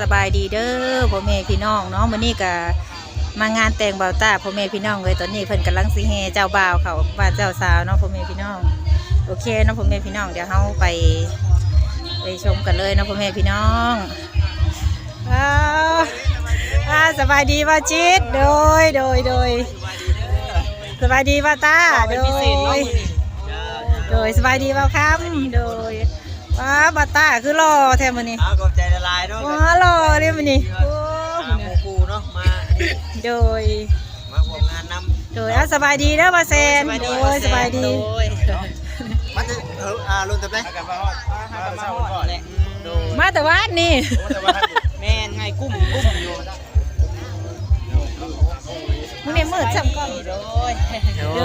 ສະບາຍດີເດີພໍ່ແມ່ພີ່ນ້ອງເນາະ, ມື້ນີ້ກະມາງານແຕ່ງບ່າວຕ້າພໍ່ແມ່ພີ່ນ້ອງເອີຍ. ຕອນນີ້ເພິ່ນກຳລັງຊິແຫ່ເຈົ້າບ່າວເຂົ້າບ້ານເຈົ້າສາວເນາະພໍ່ແມ່ພີ່ນ້ອງ. ໂອເຄເນາະພໍ່ແມ່ພີ່ນ້ອງ, ດຽວເຮົາໄປ ໄປຊົມກັນເລີຍເນາະພໍ່ແມ່ພີ່ນ້ອງ. ອ້າ ອ້າ ສະບາຍດີບ່າວຈິດ. ໂດຍ ໂດຍ ໂດຍ ສະບາຍດີບ່າວຕ້າ. ໂດຍ ໂດຍ ສະບາຍດີບ່າວຄຳ. ໂດຍ ວ້າ ບ່າວຕ້າຄືຫຼໍ່ແທ້ມື້ນີ້. ອ້າວ ຂອບໃຈຫຼາຍໆເນາະ. ວ້າ ຫຼໍ່ເດ້ມື້ນີ້. ໂອ້ ມາໝູ່ຄູ່ເນາະ ມາ ໂດຍ ມາຮ່ວມງານນຳ. ໂດຍ ອ້າວ ສະບາຍດີເດີບ່າວແຊນ. ໂດຍ ສະບາຍດີ. ໂດຍ ມາແຕ່ ເອີ ອ່າ ລົງແຕ່ໃດ? ມາແຕ່ວານນີ້. ໂອ້ ແຕ່ວ່າ ແມ່ນ ໄງ ກຸ້ມ ກຸ້ມຢູ່. ມື້ນີ້ມືດຊ້ຳກ້ອງ. ໂດຍ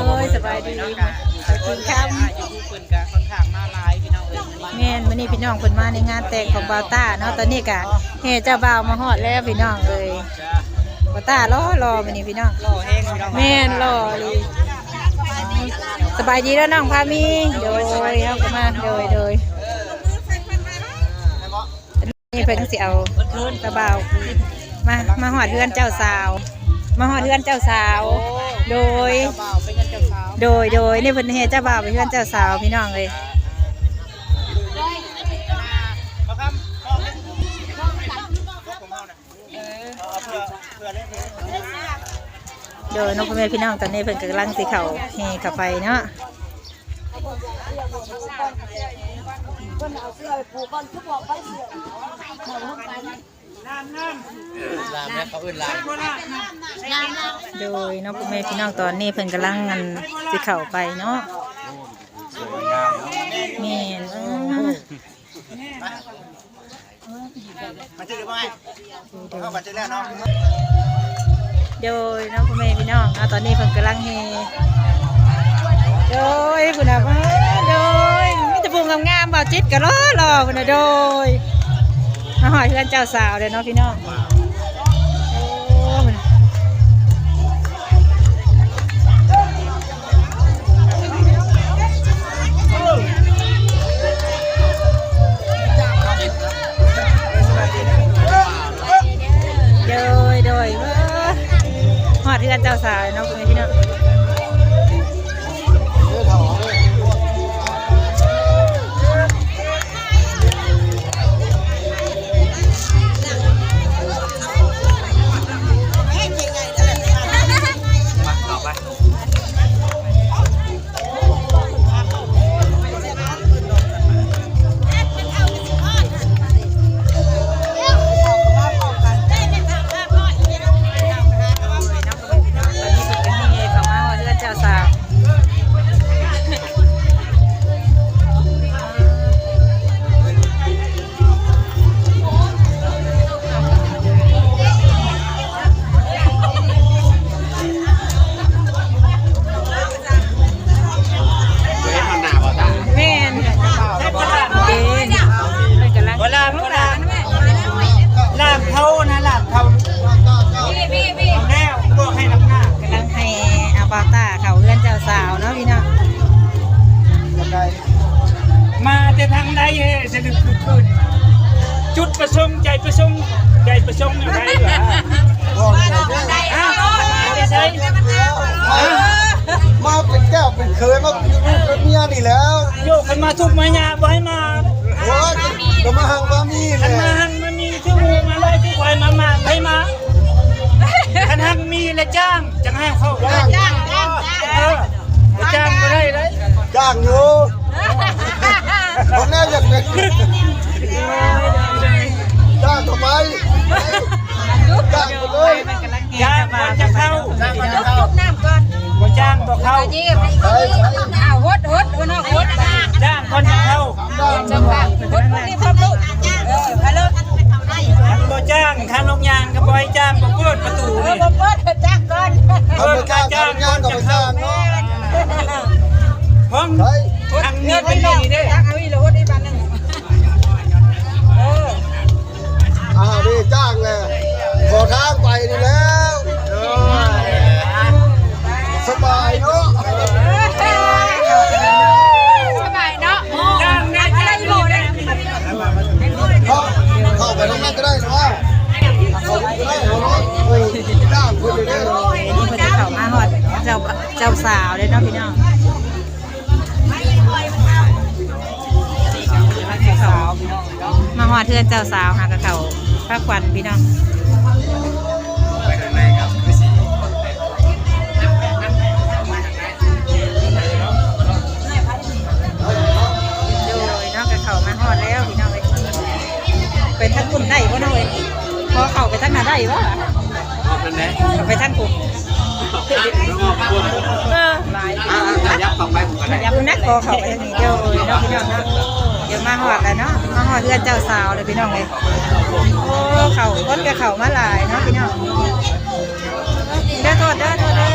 ໂດຍ ສະບາຍດີ. ເພິ່ນກະ ອ່າ ຢູທູບເພິ່ນກະຄ່ອນຂ້າງມາຫຼາຍພີ່ນ້ອງເອີຍ. ແມ່ນ ມື້ນີ້ພີ່ນ້ອງເພິ່ນມາໃນງານແຕ່ງຂອງບ່າວຕ້າເນາະ. ຕອນນີ້ກະແຫ່ເຈົ້າບ່າວມາຮອດແລ້ວພີ່ນ້ອງເອີຍ. ບ່າວຕ້າຫຼໍ່ໆມື້ນີ້ພີ່ນ້ອງ. ຫຼໍ່ແຮງພີ່ນ້ອງ. ແມ່ນ ຫຼໍ່ອີ່ຫຼີ. ສະບາຍດີເດີນ້ອງພາມີ. ໂດຍ ເຮົາກໍມາ. ໂດຍ ໂດຍ. ນີ້ເພິ່ນຊິເອົາເຈົ້າບ່າວມາ ມາຮອດເຮືອນເຈົ້າສາວ ມາຮອດເຮືອນເຈົ້າສາວ. ໂດຍ ໂດຍ ໂດຍ. ນີ້ເພິ່ນແຫ່ເຈົ້າບ່າວໄປເຮືອນເຈົ້າສາວພີ່ນ້ອງເອີຍ. ໂດຍເນາະ ພໍ່ແມ່ພີ່ນ້ອງ, ຕອນນີ້ເພິ່ນກຳລັງຊິເຂົ້າແຫ່ເຂົ້າໄປເນາະ. ລາມນະ ເຂົາເອີ້ນລາມ. ໂດຍເນາະ ພໍ່ແມ່ພີ່ນ້ອງ, ຕອນນີ້ເພິ່ນກຳລັງ ອັນ ຊິເຂົ້າໄປເນາະ. ແມ່ນ ເອີ. ມາຈື່ບໍ່ອ້າຍ? ເຂົ້າມາຈື່ແລ້ວເນາະ. ໂດຍເນາະ ພໍ່ແມ່ພີ່ນ້ອງເນາະ, ຕອນນີ້ເພິ່ນກຳລັງແຫ່. ໂດຍ ພຸ້ນນະ ໂດຍ ມີແຕ່ຜູ້ງາມໆ, ບ່າວຈິດກໍຫຼໍ່ໆ ພຸ້ນນະ. ໂດຍ ມາຮອດເຮືອນເຈົ້າສາວແລ້ວເນາະພີ່ນ້ອງ. ໂອ້ ພຸ້ນນະ. ໂດຍ ໂດຍ ເອີ ຮອດເຮືອນເຈົ້າສາວເນາະ ພໍ່ແມ່ພີ່ນ້ອງ. แม่น เด้ เพิ่นกำลัง บ่ลาบ บ่ลาบ ลาบเทานะ ลาบเทา เอาแล้ว บอกให้นำหน้า กำลังให้อาบ่าวต้าเข้าเฮือนเจ้าสาวเนาะพี่น้อง. ມາແຕ່ທາງໃດເຮີ້ ສະດຶກຄືນ ຈຸດປະສົງ ໃຈປະສົງ ໃຈປະສົງແນວໃດຫວາ? ມາແຕ່ໃສ? ມາເປັນແກ້ວເປັນເຂີຍ ມາເປັນລູກເປັນເມຍນີ້ແຫຼ້ວ. ໂຍກ ຄັນມາທຸກມາຍາກບໍ່ໃຫ້ມາ. ໂອ້ຍ ກໍມາຮັ່ງມາມີແຫຼະ ຄັນມາຮັ່ງມາມີ ຄືໝູ່ມາຫຼາຍ ຄືຄວາຍມາມາກໃຜມາ. ຄັນຮັ່ງມີແລ້ວຈ້າງ ຈັ່ງໃຫ້ເຂົ້າ. ຈ້າງ ຈ້າງ ຈ້າງ ເອີ ບໍ່ຈ້າງບໍ່ໄດ້ເດ້. ຈ້າງຢູ່ ບໍ່ແນ່ຢາກເປັນ ຈ້າງເຂົ້າໄປ ຈ້າງໄປເລີຍ. ຈ້າງກ່ອນຈະເຂົ້າ ຈ້າງກ່ອນຈະເຂົ້າ. ບໍ່ຈ້າງບໍ່ເຂົ້າ. ອ້າວ ຫົດ ຫົດ ຫົດ ຫົດ ຈ້າງກ່ອນຈະເຂົ້າ. ເຈົ້າ ຫົດ ຫົດ ເອີ ເຂົ້າລູກ ເອີ ເຂົ້າເລີຍ. ຄັນບໍ່ຈ້າງ ທາງລົງຍາງກໍບໍ່ໃຫ້ຈ້າງ ບໍ່ເປີດປະຕູນີ້ ບໍ່ເປີດ ຈ້າງກ່ອນ. ຄັນບໍ່ຈ້າງ ທາງລົງຍາງກໍບໍ່ຈ້າງເນາະ. ຫ້ອງ ທາງນີ້ເປັນນີ້ເດ້ ຈ້າງເອົາອີກແລ້ວ ຫົດອີກບາດໜຶ່ງ. ເອີ ອ້າວ ນີ້ຈ້າງແລ້ວ ຂໍທາງໄປນີ້ແລ້ວ. ສະບາຍເນາະ ສະບາຍເນາະ. ເຂົ້າ ເຂົ້າໄປທາງນັ້ນກໍໄດ້ເນາະ. ສາວເດ້ເນາະພີ່ນ້ອງ. ມາຮອດເຮືອນເຈົ້າສາວ ຫາກະເຂົ້າພາຂວັນພີ່ນ້ອງ. ໂດຍເນາະ ກະເຂົ້າມາຮອດແລ້ວພີ່ນ້ອງເອີຍ. ໄປທາງພຸ້ນໄດ້ບໍ່ນ້ອງເອີຍ? ພໍເຂົ້າໄປທາງນັ້ນໄດ້ບໍ່? ອອກທາງໃດ? ເຂົ້າໄປທາງພຸ້ນ. ເອີ ອ່າໆ ຂະຫຍັບເຂົ້າໄປພຸ້ນກະໄດ້. ຢູ່ນະ ຂໍເຂົ້າໄປທາງນີ້ເດີເນາະພີ່ນ້ອງເນາະ. ດຽວມາຮອດແລ້ວເນາະ ມາຮອດເຮືອນເຈົ້າສາວແລ້ວພີ່ນ້ອງເອີຍ. ໂອ້ ເຂົ້າ ຄົນກະເຂົ້າມາຫຼາຍເນາະພີ່ນ້ອງ. ເດີ ໂທດເດີ ໂທດເດີ.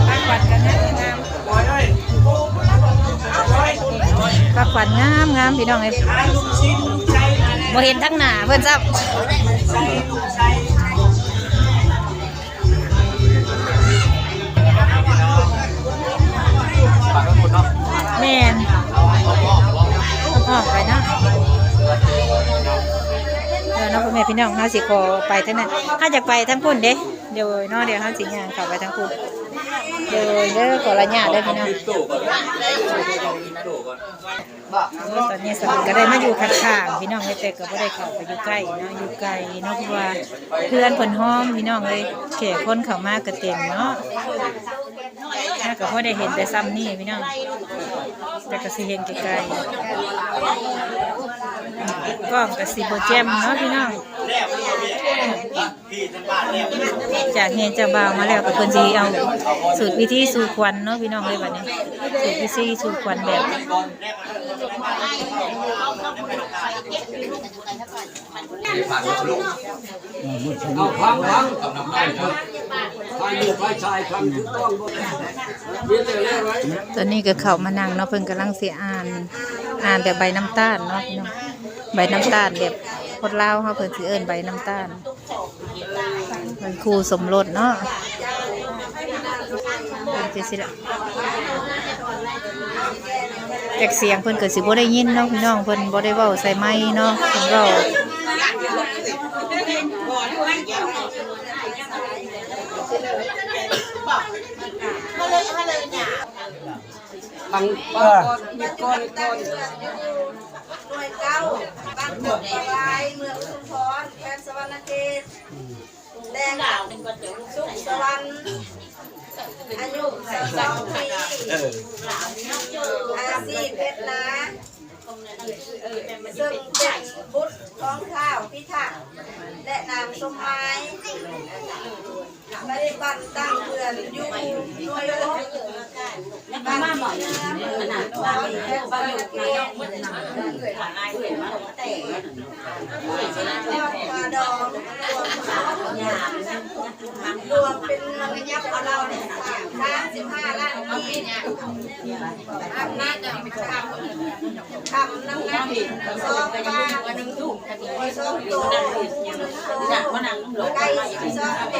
ພາຂວັນກະງາມໆ ພາຂວັນງາມໆ ພີ່ນ້ອງເອີຍ. ບໍ່ເຫັນທັງໜ້າເພິ່ນຊ້ຳ. ແມ່ນ ອ້ອມໄປເນາະ. ເອີ ເນາະ ພໍ່ແມ່ພີ່ນ້ອງ ເຮົາຊິຂໍໄປທາງນັ້ນ ເຮົາຢາກໄປທາງພຸ້ນເດ້. ໂດຍເນາະ ດຽວເຮົາຊິຍ່າງເຂົ້າໄປທາງພຸ້ນ. ໂດຍເດີ ຂໍອະນຸຍາດເດີພີ່ນ້ອງ. ຕອນນີ້ສາວກະໄດ້ມາຢູ່ຂ້າງໆ ພີ່ນ້ອງເອີຍ ແຕ່ກະບໍ່ໄດ້ເຂົ້າໄປຢູ່ໃກ້ເນາະ ຢູ່ໄກເນາະ ເພາະວ່າເຮືອນເພິ່ນຫ້ອມພີ່ນ້ອງເອີຍ. ແຂກຄົນເຂົ້າມາກະເຕັມເນາະ ເຮົາກະພໍໄດ້ເຫັນແຕ່ຊ້ຳນີ້ພີ່ນ້ອງ ແຕ່ກະຊິເຫັນໄກໆ ກ້ອງກະຊິບໍ່ແຈ່ມເນາະພີ່ນ້ອງ. ຈາກແຫ່ເຈົ້າບ່າວມາແລ້ວ ກະເພິ່ນຊິເອົາສູດພິທີສູ່ຂວັນເນາະພີ່ນ້ອງເອີຍ. ບາດນີ້ສູດພິທີສູ່ຂວັນແບບ ຕອນນີ້ກະເຂົ້າມານັ່ງເນາະ ເພິ່ນກຳລັງຊິອ່ານ ອ່ານແບບໃບນ້ຳຕານເນາະພີ່ນ້ອງ. ໃບນ້ຳຕານແບບຄົນລາວເຮົາ ເພິ່ນຊິເອີ້ນໃບນ້ຳຕານ. ເພິ່ນຄູ່ສົມລົດເນາະ ເປັນຈັ່ງຊີ້ລະ. ແຕ່ສຽງເພິ່ນກະຊິບໍ່ໄດ້ຍິນເນາະພີ່ນ້ອງ ເພິ່ນບໍ່ໄດ້ເວົ້າໃສ່ໄມເນາະ ເພິ່ນເວົ້າ ທາງ ເອີ ເອີ ໜ່ວຍເກົ້າ ບ້ານໂຄກປະວາຍ ເມືອງຊຸມພອນ ແຂວງສະຫວັນນະເຂດ. ແດງສຸກສະຫວັນ ອາຍຸຊາວສອງປີ ອາຊີບເຮັດນາ ເຊິ່ງເປັນບຸດຂອງທ້າວພິທັກ ແລະ ນາງສົມໝາຍ. ປັດຈຸບັນຕັ້ງເຮືອນຢູ່ໜ່ວຍຫົກ ບ້ານເໜືອ ເມືອງສຸມພອນ ແຂວງສະຫວັນນະເຂດ. ຄ່າດອງລວມ ລວມເປັນເງິນສາມສິບຫ້າລ້ານກີບ. ຄຳນ້ຳໜັກສອງບາດ ສອງໂຕ ໄກ່ສິບສອງໂຕ.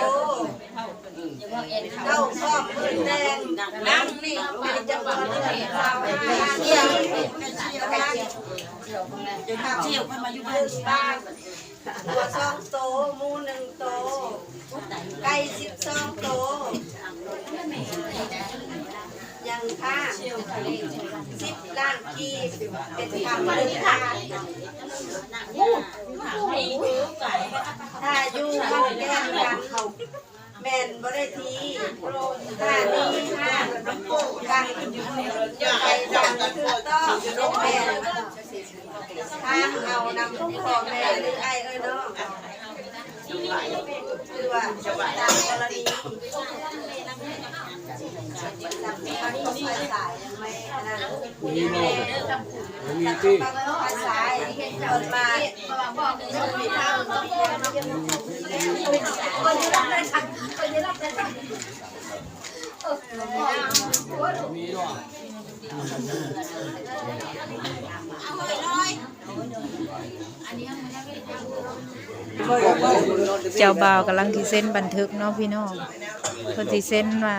ເກົ້າຄອບເພິ່ນແຕ່ງ ນັ່ງນີ້ເປັນຈຳນວນເງິນຊາວຫ້າລ້ານກີບ. ຂ້າວໜຶ່ງບາດ ງົວສອງໂຕ ໝູໜຶ່ງໂຕ ໄກ່ສິບສອງໂຕ. ຍັງຄ້າງສິບລ້ານກີບ ເປັນຄຳເດີນທາງ. ຖ້າຢູ່ມັນແກ່ນກັນ ແມ່ນບໍ່ໄດ້ທີ ຖ້າມີຫ້າງກັນ ຢູ່ໃນກັນຖືກຕ້ອງ ແມ່ນທາງເອົານຳພໍ່ແມ່ ຫຼື ອ້າຍເອື້ອຍນ້ອງ ຄືວ່າຕາມກໍລະນີ ມີບໍ່? ມີຕິ? ເຈົ້າບ່າວກຳລັງຊິເຊັນບັນທຶກເນາະພີ່ນ້ອງ ເພິ່ນຊິເຊັນວ່າ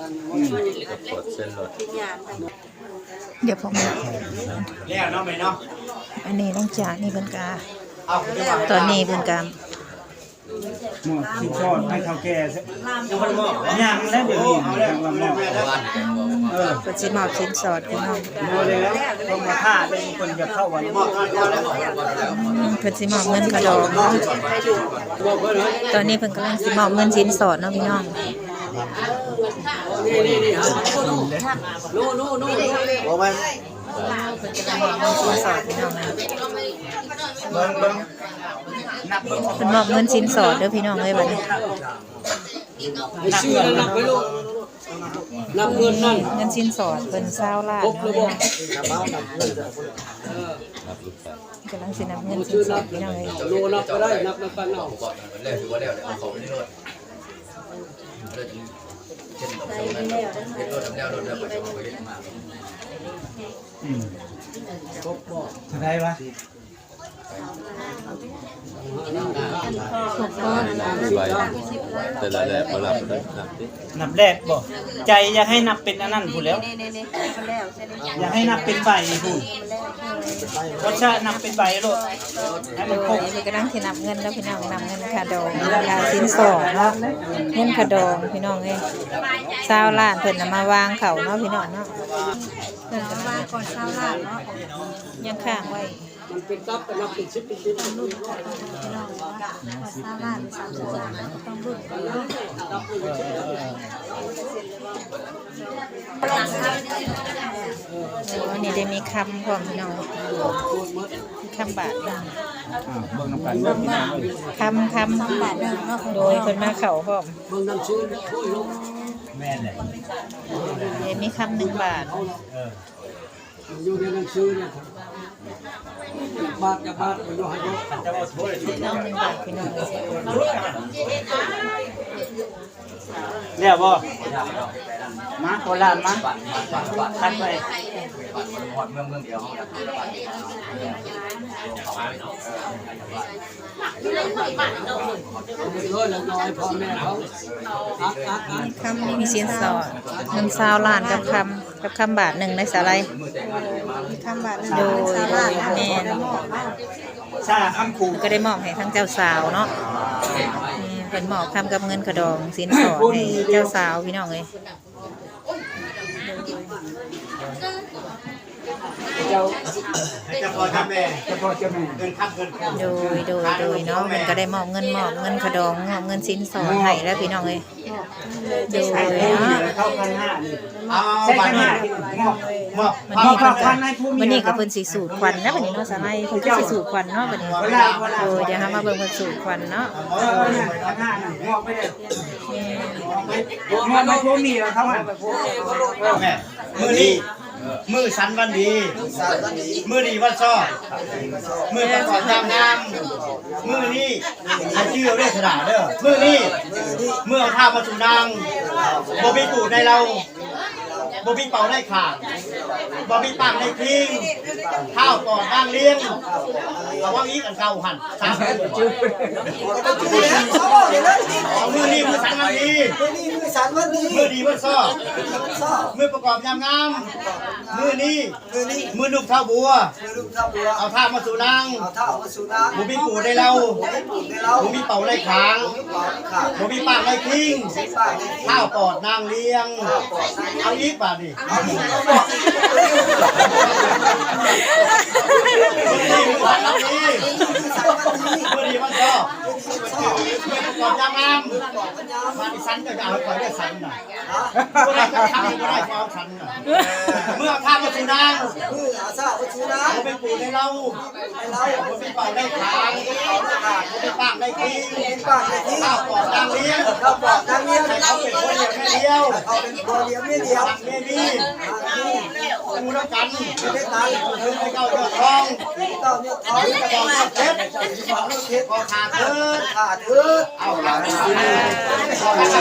ອືມ ກະປວດເສັ້ນລົດ ດຽວພວກນີ້ ແລ້ວເນາະແມ່ເນາະ ອັນນີ້ຫຼັງຈາກນີ້ເພິ່ນກະ ເອົາ ຕອນນີ້ເພິ່ນກະ ມອບສິນສອດໃຫ້ເຖົ້າແກ່ ຍັງແລ້ວດຽວນີ້ ຍັງວ່າມອບ ເອີ ເພິ່ນຊິມອບສິນສອດພີ່ນ້ອງ ບໍ່ແລ້ວ ຕ້ອງມາຖ້າເດ້ ເພິ່ນຢາກເຂົ້າ ອືມ ເພິ່ນຊິມອບເງິນຄ່າດອງເນາະ ຕອນນີ້ເພິ່ນກຳລັງຊິມອບເງິນສິນສອດເນາະພີ່ນ້ອງ ເພິ່ນກຳລັງມອບເງິນສິນສອດພີ່ນ້ອງ ເບິ່ງ ເບິ່ງ ເພິ່ນມອບເງິນສິນສອດເດີພີ່ນ້ອງເອີຍ ບັດນີ້ ນັບເງິນ ນັບເງິນນັ້ນ ເງິນສິນສອດເພິ່ນຊາວລ້ານເນາະ ກຳລັງຊິນັບເງິນສິນສອດພີ່ນ້ອງເອີຍ ໂລນັບກໍໄດ້ ນັບນຳກັນເອົາ ອືມ ເທົ່າໃດວະ? ນັບແລກບໍ່? ໃຈຢາກໃຫ້ນັບເປັນອັນນັ້ນພຸ້ນແຫຼ້ວ ຢາກໃຫ້ນັບເປັນໃບພຸ້ນ ບໍ່ຊະ ນັບເປັນໃບໂລດ ໃຫ້ມັນຄົບ ເພິ່ນກຳລັງຊິນັບເງິນແລ້ວພີ່ນ້ອງ ນັບເງິນຄ່າດອງ ຄ່າສິນສອດເນາະ ເງິນຄ່າດອງພີ່ນ້ອງເອີຍ ຊາວລ້ານເພິ່ນນຳມາວາງເຂົ້າເນາະພີ່ນ້ອງເນາະ ເພິ່ນກະມາວາງກ່ອນຊາວລ້ານເນາະ ຍັງຄ້າງໄວ້ ເປັນຕັບ ເປັນນັບ ເປັນສິບ ເປັນສິບ ລຸ້ນກັນໄປເນາະ ວ່າຊາວລ້ານ ສາມສິບລ້ານ ກໍຕ້ອງລຸ້ນກັນເນາະ. ໂອ້ ນີ້ໄດ້ມີຄຳພ້ອມພີ່ນ້ອງ ມີຄຳບາດໜຶ່ງ ອ່າ ເບິ່ງນຳກັນເດີພີ່ນ້ອງເອີຍ ຄຳ ຄຳ ຄຳບາດໜຶ່ງເນາະ ໂດຍ ເພິ່ນມາເຂົ້າພ້ອມ ເບິ່ງນຳຊື່ ໂອ້ຍ ແມ່ນແຫຼະ ເດ້ ມີຄຳໜຶ່ງບາດ ເອີ ມັນຢູ່ໃນໜັງສືນີ້ ຢາກບາດ ຢາກບາດ ມັນຢູ່ໃຫ້ເບິ່ງ ເອົາໜຶ່ງບາດ ພີ່ນ້ອງເອີຍ ແລ້ວບໍ່? ມາ ໂຄລາດມາ ຕັດໄປ ມີຄຳ ມີສິນສອດ ເງິນຊາວລ້ານກັບຄຳ ກັບຄຳບາດໜຶ່ງໃນສາໄລ ມີຄຳບາດໜຶ່ງ ໂດຍ ເງິນຊາວລ້ານ ແມ່ນ ສາຄຳຄູ ກໍໄດ້ມອບໃຫ້ທາງເຈົ້າສາວເນາະ ນີ້ເພິ່ນມອບຄຳກັບເງິນຂະດອງສິນສອດໃຫ້ເຈົ້າສາວ ພີ່ນ້ອງເອີຍ. ເຈົ້າ ເຈົ້າພໍ່ເຈົ້າແມ່ ເຈົ້າພໍ່ເຈົ້າແມ່ ເງິນຄຳເງິນ ໂດຍ ໂດຍ ໂດຍເນາະ ເພິ່ນກໍໄດ້ມອບເງິນ ມອບເງິນຂະດອງ ມອບເງິນສິນສອດໃຫ້ແລ້ວ ພີ່ນ້ອງເອີຍ ໂດຍເນາະ ເອົາ ໃສ່ຂັນຫ້າ ມອບ ມອບ ມື້ນີ້ເພິ່ນກໍ ມື້ນີ້ກໍເພິ່ນຊິສູດຂວັນນະ ບັດນີ້ເນາະ ສາວໃໝ່ເພິ່ນກໍຊິສູດຂວັນເນາະ ບັດນີ້ ໂດຍ ດຽວເຮົາມາເບິ່ງເພິ່ນສູດຂວັນເນາະ ເອີ ຂັນຫ້າ ມອບໄປເລີຍ ມອບໄປ ຜົວເມຍເຂົາຫັ້ນ ແມ່ນ ມື້ນີ້ ມື້ສັນວັນດີ ມື້ດີວັນຊອກ ມື້ປະກອບຍາມງາມ ມື້ນີ້ ໃຫ້ຈື່ເອົາເດີ ສະດາເດີ ມື້ນີ້ ມື້ເອົາທ້າວມາສູ່ນາງ ບໍ່ມີປູດໃນເລົາ ບໍ່ມີເປົາໃນຂ້າງ ບໍ່ມີປາກໃນຄີງ ທ້າວປອດນາງລຽງ ເອົາເວົ້າອີກອັນເກົ່າຫັ້ນ ສາມມື້ ມື້ນີ້ມື້ສັນວັນດີ ມື້ນີ້ມື້ສັນວັນດີ ມື້ດີວັນຊອກ ມື້ປະກອບຍາມງາມ ມື້ນີ້ ມື້ນີ້ ມື້ນຸ່ງທ້າວບົວ ເອົາທ້າວມາສູ່ນາງ ເອົາທ້າວມາສູ່ນາງ ບໍ່ມີປູດໃນເລົາ ບໍ່ມີປູດໃນເລົາ ບໍ່ມີເປົາໃນຂ້າງ ບໍ່ມີເປົາໃນຂ້າງ ບໍ່ມີປາກໃນຄີງ ບໍ່ມີປາກໃນຄີງ ທ້າວປອດນາງລຽງ ທ້າວປອດນາງລຽງ ເອົາອີກບາດນີ້ ເອົາອີກ ມື້ດີວັນຊອກ ມື້ດີວັນຊອກ ມື້ປະກອບຍາມງາມ ບາດນີ້ສັນກໍຈະເອົາໃຫ້ຂ້ອຍເດີສັນນະ ບໍ່ໄດ້ ບໍ່ໄດ້ ເອົາສັນ ເມື່ອຂ້າມາສູ່ນາງ ເມື່ອຂ້າມາສູ່ນາງ ບໍ່ມີປູດໃນເລົາ ໃນເລົາ ບໍ່ມີເປົາໃນຂ້າງ ບໍ່ມີປາກໃນຄີງ ບໍ່ມີປາກໃນຄີງ ທ້າວປອດນາງລຽງ ທ້າວປອດນາງລຽງ ໃຫ້ເຂົາເປັນຜົວດຽວແມ່ດຽວ ໃຫ້ເຂົາເປັນຜົວດຽວແມ່ດຽວ ຮັກແມ່ມີ ຮັກແມ່ມີ ຢູ່ນຳກັນ ຢູ່ນຳກັນ ເຖິງໄດ້ເກົ້າຍອດທອງ ເຖິງໄດ້ເກົ້າຍອດທອງ ເຖິງຈະບອກເລີກເຂດ ເຖິງຈະບອກເລີກເຂດ ຂໍຂ້າເທີດ ຂໍຂ້າເທີດ ເອົາລະ ເອົາລະ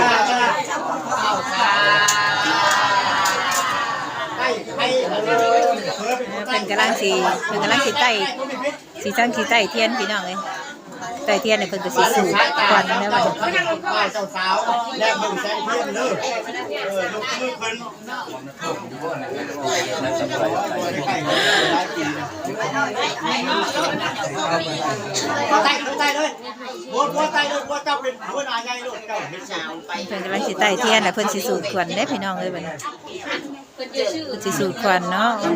ໄດ້ໄປ ເພິ່ນກຳລັງຊິ ເພິ່ນກຳລັງຊິໄຕ້ ຊິຈັ່ງຊິໄຕ້ທຽນ ພີ່ນ້ອງເອີຍ ໄຕ້ທຽນແລ້ວເພິ່ນກໍຊິສູດຄວັນແລ້ວບັດນີ້ ເຈົ້າສາວ ແລກເບິ່ງແສງທຽນເດີ ເອີ ຍົກມືຂຶ້ນ ໄຕ້ ໄຕ້ເລີຍ ບົວ ບົວໄຕ້ເລີຍ ບົວເຈົ້າເປັນຫົວໜ້າໃຫຍ່ໂລດ ເຈົ້າເຮັດ ເພິ່ນກຳລັງຊິໄຕ້ທຽນ ແລ້ວເພິ່ນຊິສູດຄວັນເດ້ ພີ່ນ້ອງເອີຍ ບັດນີ້ ຊິສູດຄວັນເນາະ ຄັນ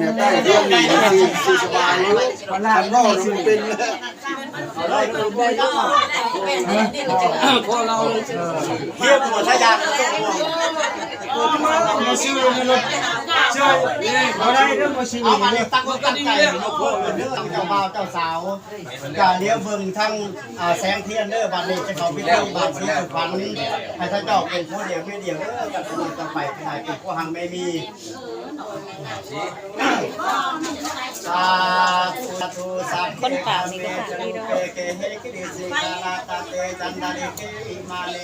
ເວົ້າຊິເປັນ ເອີ ຮຽບຫົວສາຍຢາງ ບໍ່ຊື່ໃນລົດ ເຊື່ອບໍ່ໄດ້ເດີ ບໍ່ຊື່ ເອົາມາເລີຍ ຕັ້ງອົກຕັ້ງໃຈ ຍົກໂທດເດີ ເຈົ້າບ່າວເຈົ້າສາວ ກະຫຼຽວເບິ່ງທາງ ອ່າ ແສງທຽນເດີ ບັດນີ້ຈະເຂົ້າພິທີບາດສີສຸຂວັນ ໃຫ້ທ່ານເຈົ້າເປັນຜົວດຽວເມຍດຽວເດີ ກັນຕໍ່ໄປ ໃຫ້ເປັນຜົວຮັກແມ່ມີ ສາທຸ ສາທຸ ສາທຸ ຄົນເປົ່ານີ້ກໍປາກດີເນາະ ເກເກ ເຮ ກິລິ ສິຂາລາຕະເຕ ຈັນຕະລິເກ ມາເລ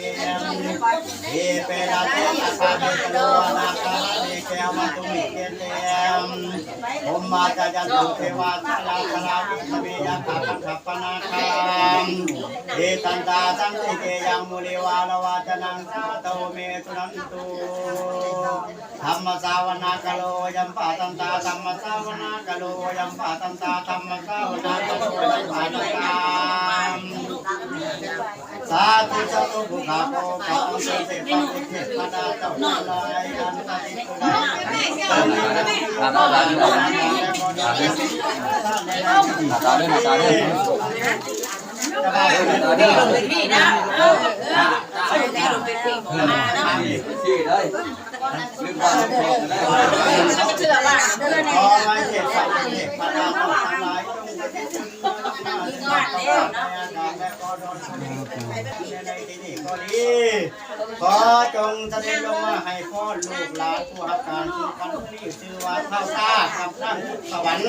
ເອເປລະເຕ ຕະຄາເມ ຈະໂລ ອະນາຄາເມ ເກວະຕຸ ເກເຕ ໂອມມາຈະຍັນຕຸ ເທວາ ຈະລາ ຈະລາ ວິທະເມ ຍັກຂາ ຄັນທັບປະນາຄາ ເອຕັນຕາ ສັນຕິເກ ຍັງ ມຸນີ ວາລະວາຈະນັງ ສາທຸ โต เม สุนันตุ ธัมมสสาวนาคาโล อยัมปะทันตา ธัมมสสาวนาคาโล อยัมปะทันตา ธัมมสสาวนาคาโล อยัมปะทันตา สาธุ สาธุ ผู้ข้าขอพระองค์ทรงเสด็จพระเทพพระดาเจ้าทั้งหลาย อันสถิตอยู่ใน ขอจงเสด็จลงมาให้พรลูกหลานผู้รับการสู่ขวัญมื้อนี้ ชื่อว่าท้าวตากับนางทิพย์สวรรค์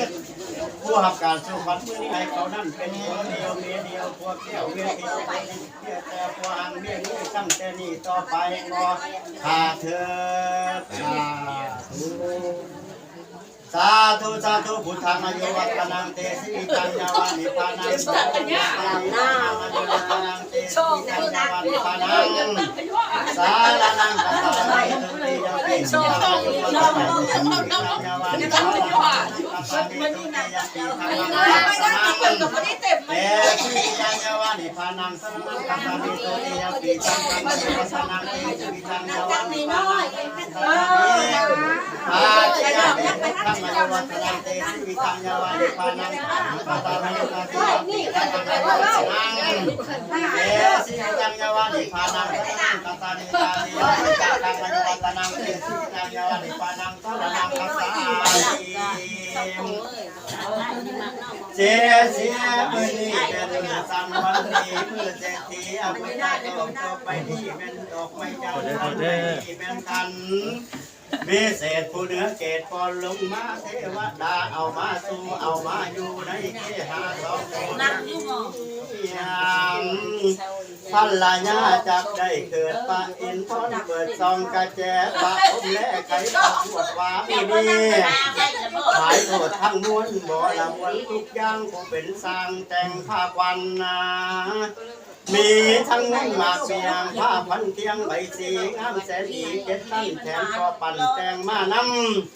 ผู้รับการสู่ขวัญมื้อนี้ ให้เขานั้นเป็นผัวเดียวเมียเดียว ผัวแก้วเมียทิพย์ เพียงแต่ผัวหังเมียนี้ ตั้งแต่นี้ต่อไปขอข้าเถิด สาธุ สาธุ สาธุ พุทธัง อายุ วัฒนัง เต สิริตัง ยาวา นิพพานัง สาธุ อายุ วัฒนัง เต สิริตัง ยาวา นิพพานัง สารนัง คัจฉามิ ทุติยมปิ พุทธัง อายุ วัฒนัง เต สิริตัง ยาวา นิพพานัง คัจฉามิ ทุติยมปิ ธัมมัง คัจฉามิ เต สิริตัง ยาวา นิพพานัง สรณัง คัจฉามิ ทุติยมปิ สังฆัง อายุ วัฒนัง เต สิริตัง ยาวา นิพพานัง อาทิยาเม พุทธัง อายุ วัฒนัง เต สิริตัง ยาวา นิพพานัง สรณัง คัจฉามิ ทุติยมปิ ธัมมัง อายุ วัฒนัง เต สิริตัง ยาวา นิพพานัง สรณัง คัจฉามิ ตาติยมปิ สังฆัง อายุ วัฒนัง เต สิริตัง ยาวา นิพพานัง สรณัง คัจฉามิ เสีย เสีย มื้อนี้เป็นมื้อสังวันดี มื้อเศรษฐีอภิชาติ ต่อไปนี้แม่นดอกไม้จันทร์ มื้อนี้แม่นขัน วิเศษผู้เหนือเกต ปอนลงมา เทวดาเอามาสู่ เอามาอยู่ในเกหาสองคน ภรรยาจักได้เกิด พระอินทร์พรเปิดส่องกระแจ พระพรหมและไขพระหมวดว่ามื้อนี้ ขายโทษทั้งมวล บ่ละมวลทุกอย่าง ผู้เป็นสร้างแต่งผ้าควันนา มีทั้งเงินหมากเมี่ยง ผ้าพันเตียงใบสีงามแสนดี เจ็ดล้านแถมก็ปั่นแต่งมาน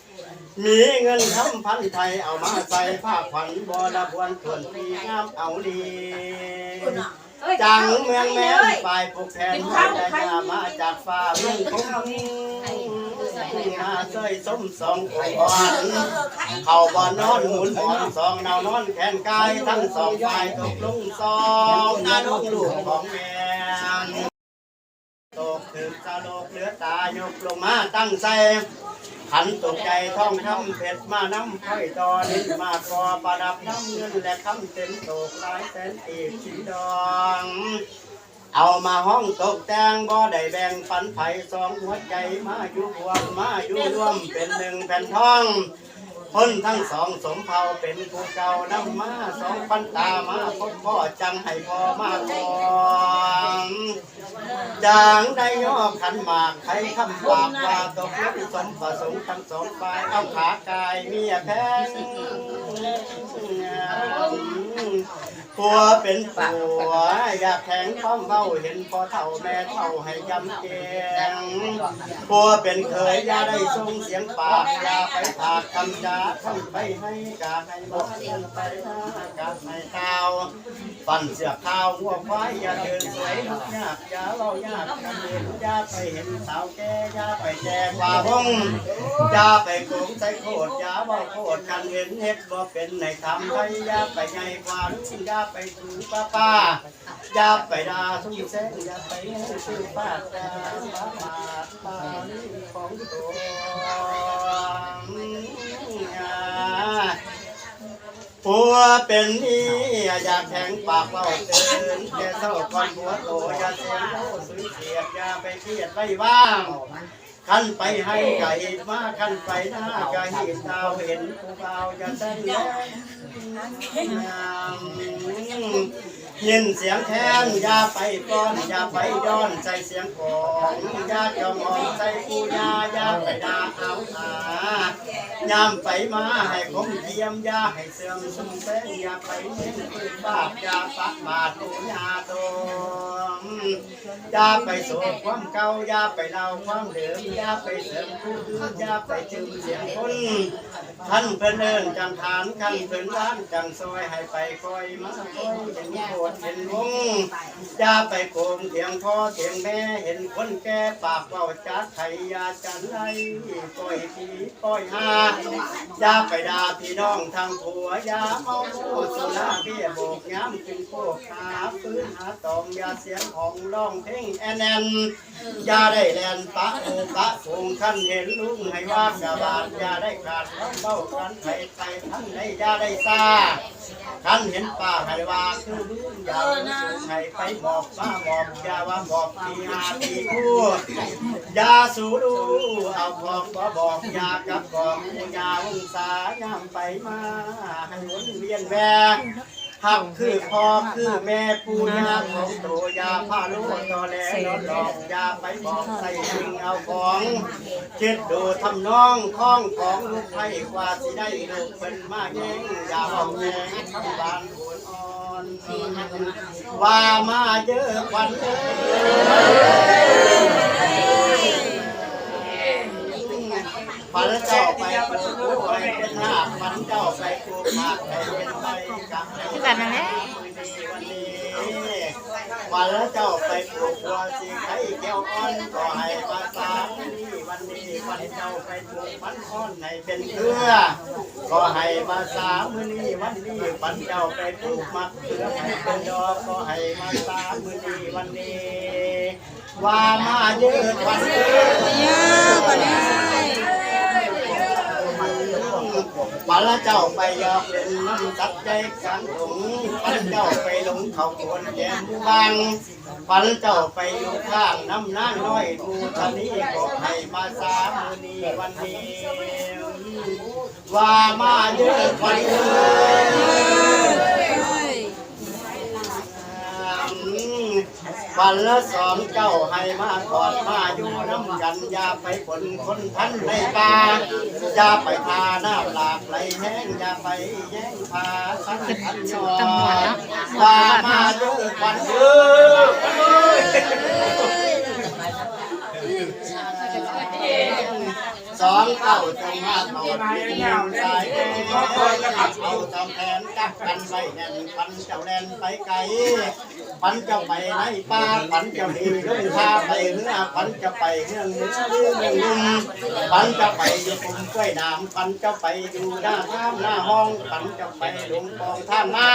ำ มีเงินคำพันไทย เอามาใส่ผ้าขวัญ บ่ละบวนถ้วนปีงามเอาดี จังเมืองแม่นฝ่ายผูกแขน ได้มาจากฟ้าเมืองคง มาช่วยสมสององค์อ่อน เขาบ่นอนหมุนหมอนสอง เนานอนแขนกาย ทั้งสองฝ่ายตกลงสอง นาลงลูกของแม่ ตกถึงสะโลกเหลือตายกลงมาตั้งใส่ ขันตกใจทองคำเพชรมานำ ค่อยต่อนิดมาก่อประดับน้ำเงิน และคำเต็มโตกหลายแสนกีบสีดอง เอามาห้องตกแต่ง บ่ได้แบ่งปันไผ สองหัวใจมาอยู่รวม มาอยู่รวมเป็นหนึ่งแผ่นทอง คนทั้งสองสมเผ่าเป็นผู้เก่านำมา สองปันตามาพบพ่อ จังให้พ่อมาขอ จังได้ย่อขันหมาก ไขคำปากว่าตกลงสมประสงค์ทั้งสองฝ่าย เอาขากายเมียแพง ผัวเป็นผัว อย่าแข็งความเว้า เห็นพ่อเฒ่าแม่เฒ่าให้ยำแกง ผัวเป็นเขย อย่าได้ส่งเสียงปาก อย่าไปถากคำจา ท่านไปให้กาให้บอก ท่านไปหน้ากาให้ข่าว ปั่นเสือกข่าวหัวควาย อย่าเดินสวยลุกยาก อย่าเว้ายาก อย่าเห็น อย่าไปเห็นสาวแก่ อย่าไปแก่กว่าห้อง อย่าไปโกงใส่โคตร อย่าเว้าโคตร คันเห็นเฮ็ดบ่เป็น ในทำไทย อย่าไปใหญ่กว่าลุง อย่าไปถือป้าป้า อย่าไปด่าซุ่มแซง อย่าไปซื้อป้าด่าป้าปาดปาลีของตัว ผัวเป็นนี่อย่าแข็งปากเว้าเกิน แต่เศร้าก่อนผัวโต อย่าเสียงโตสุยเสียด อย่าไปเครียดไว้ว่าง คันไปให้กะหีบมา คันไปหน้ากะหีบดาว เห็นผู้บ่าวอย่าแซงแลง ผ ຍິນສຽງແຄນ ຢ່າໄປປ້ອນ ຢ່າໄປຍ້ອນໃສ່ສຽງກອງ ຢ່າຈ້ອງມອງໃສ່ປູ່ຍ່າ ຢ່າໄປດ່າເອົາຫາ ຍາມໄປມາໃຫ້ຄົມຈຽມ ຢ່າໃຫ້ເສື່ອມຊຸມແຊງ ຢ່າໄປເນັ້ນຄືບາດ ຢ່າປະມາດປູ່ຍ່າໂຕມ ຢ່າໄປໂສກຄວາມເກົ່າ ຢ່າໄປເລົ່າຄວາມເດີມ ຢ່າໄປເສີມຜູ້ອື່ນ ຢ່າໄປຈື່ມສຽງຄົນ ຄັນເພິ່ນເອີ້ນຈັ່ງຂານ ຄັນເພິ່ນວານຈັ່ງຊ່ອຍ ໃຫ້ໄປຄ່ອຍມາຄ່ອຍ ເຫັນໂຄດເຫັນວົງ ຢ່າໄປໂກງຖຽງພໍ່ຖຽງແມ່ ເຫັນຄົນແກ່ປາກເວົ້າຈາໄຂ ຢ່າຈັນໄລ ປ່ອຍຜີປ່ອຍຫາ ຢ່າໄປດ່າພີ່ນ້ອງທາງຜົວ ຢ່າເມົາສຸລາເບຍໂບກ ຍາມຂຶ້ນໂຄກຫາຟືນຫາຕອງ ຢ່າສຽງຮ້ອງຮ້ອງເພງແອນແອນ ຢ່າໄດ້ແລ່ນປະໝູ່ປະຝູງ ຄັນເຫັນລຸງໃຫ້ວ່າກະບາດ ຢ່າໄດ້ຂາດຄຳເວົ້າກັນ ໃຜໄປທາງໃດຢ່າໄດ້ຊ້າ ຄັນເຫັນປ້າໃຫ້ວ່າຄືລຸງ ຢ່າຮູ້ສູງໃຫ້ໄປໝອບມາໝອບ ຢ່າວ່າໝອບຕີຫາຕີຄູ ຢ່າສູຮູ້ເອົາຂອງບໍ່ບອກ ຢ່າກັບກອງປູ່ຍ່າວົງສາ ຍາມໄປມາໃຫ້ວົນວຽນແວ່ ຮັກຄືພໍ່ຄືແມ່ ປູ່ຍ່າຂອງໂຕ ຢ່າພາໂລຕໍ່ແລນອນຫຼອກ ຢ່າໄປບອກໃສ່ຈິງເອົາຂອງ ຄິດດູທຳນອງຄອງຂອງລູກໄພ ກວ່າຊິໄດ້ລູກເພິ່ນມາແຍ່ງ ຢ່າເວົ້າແຍງທີ່ບ້ານໂອນອ່ອນ ວ່າມາເດີ້ຂວັນເອີຍ ຂວັນເຈົ້າໄປປູກປູໃຫ້ເປັນຮາກ ຂວັນເຈົ້າໄປປູກໝາກໃຫ້ເປັນໃບ ກະໃຫ້ ຄືກັນນັ້ນແຫຼະ ມື້ນີ້ວັນນີ້ ຂວັນເຈົ້າໄປປູກບົວສີໄຄແກ້ວອ່ອນ ກໍໃຫ້ມາສາມື້ນີ້ວັນນີ້ ຂວັນເຈົ້າໄປປູກມັນອ່ອນໃຫ້ເປັນເຄືອ ກໍໃຫ້ມາສາມື້ນີ້ວັນນີ້ ຂວັນເຈົ້າໄປປູກໝາກເຂືອໃຫ້ເປັນດອກ ກໍໃຫ້ມາສາມື້ນີ້ວັນນີ້ ວ່າມາເດີ້ຂວັນເອີຍ ເອີ ຂວັນເອີຍ ຂວັນລະເຈົ້າໄປຢອກຫຼິ້ນນຳສັດໃຫຍ່ກາງດົງ ຂວັນເຈົ້າໄປຫຼົງເຂົ້າໂພນແດນບາງ ຂວັນເຈົ້າໄປຢູ່ຂ້າງນຳນາງນ້ອຍພູທະນີ ກໍໃຫ້ມາສາມື້ນີ້ວັນນີ້ ວ່າມາເດີ້ຂວັນເອີຍ ຂວັນລະສອງເຈົ້າໃຫ້ມາກອດມາຢູ່ນຳກັນ ຢ່າໄປປົນຄົນພັນໃນປ່າ ຢ່າໄປທ່ານ້ຳຫຼາກໄຫຼແຮງ ຢ່າໄປແຍ່ງພາສັນພັນຍອ ວ່າມາເດີ້ຂວັນເອີຍ ສອງເຕົ້າຈົ່ງມາກອດຢູ່ສາຍແດນ ເອົາຕອມແຂນຈັບກັນໄວ້ແໜ້ນ ຂວັນເຈົ້າແລ່ນໄປໄກ ຂວັນເຈົ້າໄປໃນປ່າ ຂວັນເຈົ້າໜີລົງພາໄປເຮືອ ຂວັນເຈົ້າໄປເຮືອງໜຶ່ງເມືອງໜຶ່ງ ຂວັນເຈົ້າໄປຢູ່ກຸ່ມກ້ວຍໜາມ ຂວັນເຈົ້າໄປຢູ່ໜ້າທາງໜ້າຫ້ອງ ຂວັນເຈົ້າໄປຫຼົງກອງທານມາ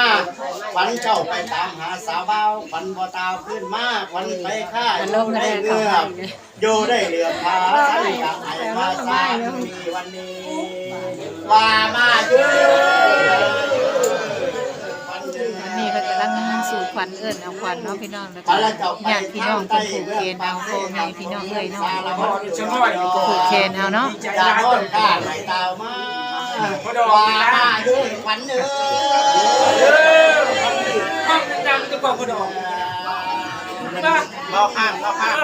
ຂວັນເຈົ້າໄປຕາມຫາສາວບ່າວ ຂວັນບໍ່ຕາວຄືນມາ ຂວັນໄປຄ້າຢູ່ໃນເມືອງ ຢູ່ໄດ້ເຫຼືອພາສັນກະໃຫ້ມາສາມື້ນີ້ວັນນີ້ ວ່າມາເດີ້ ນີ້ເພິ່ນກຳລັງສູ່ຂວັນ ເອີ້ນເອົາຂວັນເນາະພີ່ນ້ອງ ແລ້ວກະຍາດພີ່ນ້ອງເພິ່ນຜູກແຂນເອົາ ພໍ່ແມ່ພີ່ນ້ອງເອີຍເນາະ ຜູກແຂນເອົາເນາະ ຈາກໂນ່ນຂ້າໃຫ້ຕາວມາ ວ່າມາເດີ້ຂວັນເອີຍ ເວົ້າຂ້າງ ເວົ້າຂ້າງ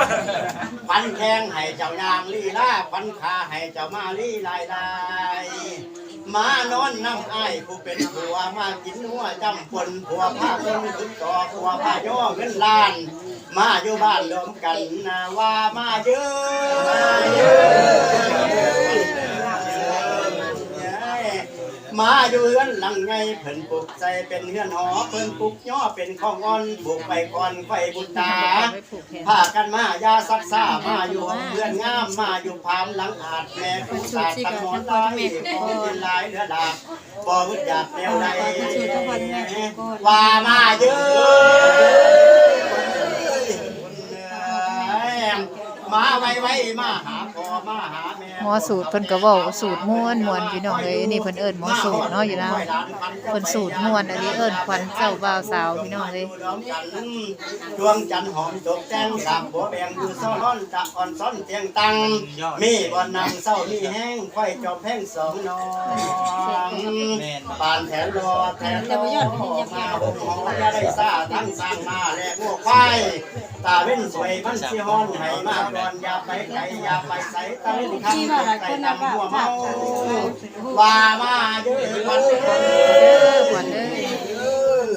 ຂວັນແຂ້ງໃຫ້ເຈົ້າຍ່າງລີລາ ຂວັນຂາໃຫ້ເຈົ້າມາລີລາຍລາຍ ມານອນນຳອ້າຍຜູ້ເປັນຜົວ ມາກິນຫົວຈ້ຳປົນ ຜົວພາຄົນຂຶ້ນຕໍ່ ຜົວພາຍໍເງິນລ້ານ ມາຢູ່ບ້ານລວມກັນນະ ວ່າມາເດີ້ ມາເດີ້ ມາຢູ່ເຮືອນຫຼັງໃຫຍ່ ເພິ່ນປຸກໃສ່ເປັນເຮືອນຫໍ ເພິ່ນປຸກຍໍເປັນຂອງອ່ອນ ປູກໄວ້ກ່ອນໄວ້ບຸດຕາ ພາກັນມາຢ່າຊັກຊ້າ ມາຢູ່ເຮືອນງາມ ມາຢູ່ພາມຫຼັງອາດ ແມ່ຜູ້ຕາດທັງໝໍນຫຼາຍ ຂໍກິນຫຼາຍເຫຼືອຫຼາກ ບໍ່ອຶດຢາກແນວໃດ ວ່າມາເດີ້ ເອີຍ ມາໄວໆ ມາຫາພໍ່ມາຫາແມ່ ໝໍສູດເພິ່ນກໍເວົ້າສູດມ່ວນໆ ພີ່ນ້ອງເອີຍ. ອັນນີ້ເພິ່ນເອີ້ນໝໍສູດເນາະ ຢູ່ລາວ ເພິ່ນສູດມ່ວນອີ່ຫຼີ ເອີ້ນຂວັນເຈົ້າບ່າວສາວ ພີ່ນ້ອງເອີຍ. ດວງຈັນຫອມຕົກແຕ່ງ ສາມຫົວແບ່ງຢູ່ຊ້ອນ ຕະອ່ອນຊ້ອນຕຽງຕັ່ງ ມີບ່ອນນັ່ງເຊົາມີແຮງ ຄວາຍຈອມແພງສອງນ້ອງ ປານແຖນລໍແຖນລໍ ມາຫົ່ມຫໍ ຢ່າໄດ້ຊ້າ ທັງຊ້າງມ້າ ແລະງົວຄວາຍ ຕາເວັນສວຍມັນຊິຮ້ອນ ໃຫ້ມາກ່ອນ ຢ່າໄປໄກ ຢ່າໄປໄສ ຕາເວັນຄ່ຳ ໄກ່ດຳຫົວເມົາ ວ່າມາເດີ ຂວັນເອີຍ ຂວັນເອີຍ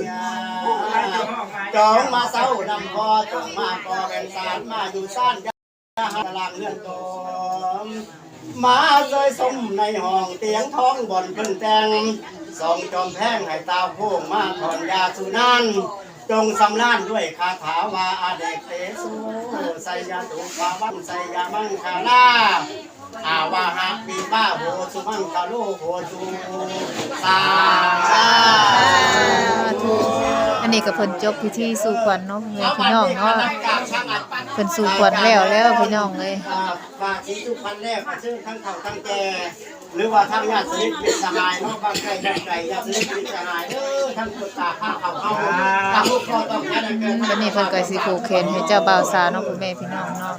ຈອງມາເຊົານຳພໍ່ ຈອງມາກໍ່ແວ່ນສານ ມາຢູ່ຊານ ຢ່າຫາຕະລາງເຮືອນໂຕ ມາເຊີຍຊົມໃນຫ້ອງຕຽງທອງ ບ່ອນເພິ່ນແຕ່ງ ສອງຈອມແພງໃຫ້ຕາໂພງ ມາຖອນຢາສຸນານ ຈົ່ງສຳລານດ້ວຍຄາຖາວ່າ ອາເດກເຕໂຊ ໄຊຍະຕຸພາວັງ ໄຊຍະມັງຄະລາ ອາວາຫະປີບາໂຫ ສຸມັງຄະໂລໂຫຕຸ ສາທຸ. ອັນນີ້ກໍເພິ່ນຈົບພິທີສູ່ຂວັນເນາະ ພໍ່ແມ່ພີ່ນ້ອງເນາະ ເພິ່ນສູ່ຂວັນແລ້ວແລ້ວ ພີ່ນ້ອງເອີຍ. ອ່າ ຝາກສີສຸພັນແລ້ວ ກໍເຊີນທັງເຖົ້າທັງແກ່ ຫຼືວ່າທັງຍາດສະນິດມິດສະຫາຍເນາະ ບ້ານໃກ້ບ້ານໄກ ຍາດສະນິດມິດສະຫາຍເດີ ທັງຄົນຕາພາເຂົາເຮົາ ຕາຮູ້ກໍຕ້ອງການໃຫ້ເກີດ ອືມ ບັດນີ້ເພິ່ນກໍຊິຜູກແຂນໃຫ້ເຈົ້າບ່າວສາວເນາະ ພໍ່ແມ່ພີ່ນ້ອງເນາະ.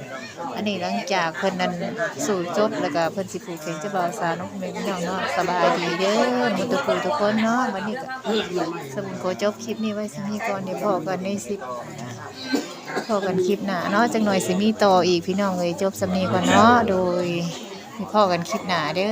ອັນນີ້ຫຼັງຈາກເພິ່ນນັ້ນສູ້ຈົບ ແລ້ວກໍເພິ່ນຊິຜູກແຂນເຈົ້າບ່າວສາວເນາະ ພໍ່ແມ່ພີ່ນ້ອງເນາະ. ສະບາຍດີເດີໝົດທຸກຜູ້ທຸກຄົນເນາະ. ບັດນີ້ກໍ ສະບຸນຂໍຈົບຄລິບນີ້ໄວ້ສ່ຳນີ້ກ່ອນ ໄດ້ພໍ້ກັນໃນຊິບ ພໍ້ກັນຄລິບໜ້າເນາະ. ຈັກໜ່ອຍຊິມີຕໍ່ອີກ ພີ່ນ້ອງເອີຍ. ຈົບສ່ຳນີ້ກ່ອນເນາະ ໂດຍ ໄດ້ພໍ້ກັນຄລິບໜ້າເດີ.